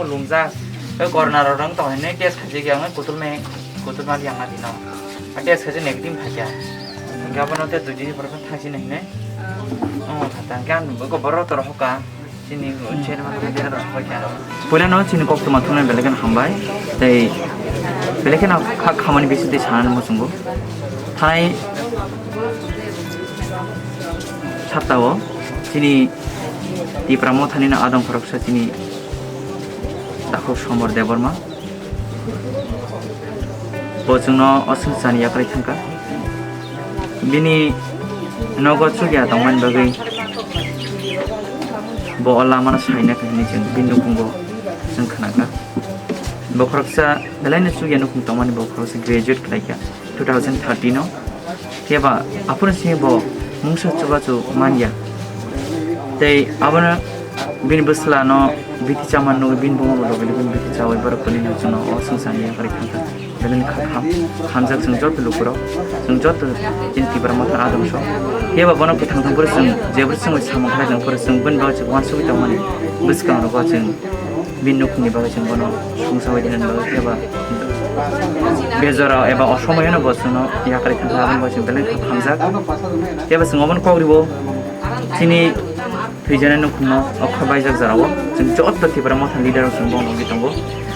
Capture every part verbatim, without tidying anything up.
Lungjak, tei corona rok rang tong hwnwi test khaijak ya, kutul me, kutul ma yang ma dino. A test khaijak negative khaijak. Hingke abono tei dui din ni borok thang sini hwnwi. Oh, thang khe ang bo borok toro hoka. Chini chairman khe rok hoka khe. Puila no chini kok tuma thumnai belai kheno hambai. Tei belai kheno kha khamani bising tei sanani muchungo. Thai Saptao chini Tipra Mothani no adong khoroksa chini takhuk Somor Debbarma. Bo chwngno o swngcharni yakarwi thangkha. Bini nogo chukya tongmani bagwi bo o lamano saina khe hinwi chwng bini nukhungo chwng khnakha. Bo khoroksa belaino chukya nukhung tongmani, bo khoroksa graduate khlaikha two thousand thirteen o. Phiya ba aphuru se bo mungsa chubachu manya. Tei abono bini bwsla no bithi chamani nugwi bini buma bo logwi bini bithi chawi borok kwnwi no chwngno o swngcharni yakarwi thangkha. Belai ni kha kham, khamjak chwng joto lukurok, chwng joto chini Tipra Motha adong sok. Phiya ba bono kwthang thang phuru chwng jebwrwi chwngwi samung khlai thang phuru chwng bini bagwi chwng uansugwi tongmani bwskang rogo chwng bini nukhungni bagwi chwng bono songsa bai dinani bagwi khe ba bejora eba osomoyano bo chwngno yakarwi thangkha, aboni bagwi chwng belai kha khamjak. Khe ba chwng obono kok rwo chini thwijani nukhungno okha baijak jorao chwng joto Tipra Motha leader rok chwng bono nugwi tongo.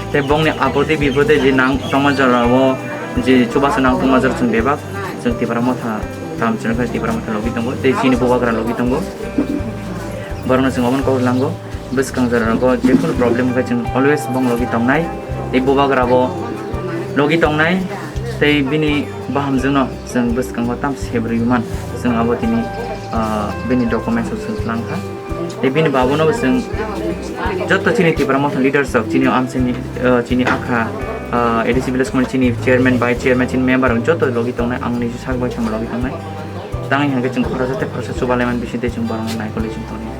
Tei bongni apode bipode je nang tongma jorao je chubachu nang tongma jora chwng bebak chwng Tipra Motha kam chwng khe Tipra Motha logi tongo tei chini bubagra logi tongo. Borokno chwng obono kok rwlango. Bwskang jora rogo jephuru problem wngkha chwng always bong logi tongnai, tei bubagra bo logi tongnai, tei bini bahamjwkno chwng bwskango tam sebrwi man, chwng abo tini, ah, bini documents o chwng twlang kha. Tei bini babono bo chwng joto chini Tipra Motha leaders rok, chini amchaini, ah, chini akha, ah, A D C village committee chini chairman, vice chairman, chini member rok joto logi tongnai, ang niji sak bai samo logi tongnai. Tangwi hwnkhe chwng khoroksa tei khoroksa chubalaiman bising tei chwng borokno naikolwi chwng tongnai.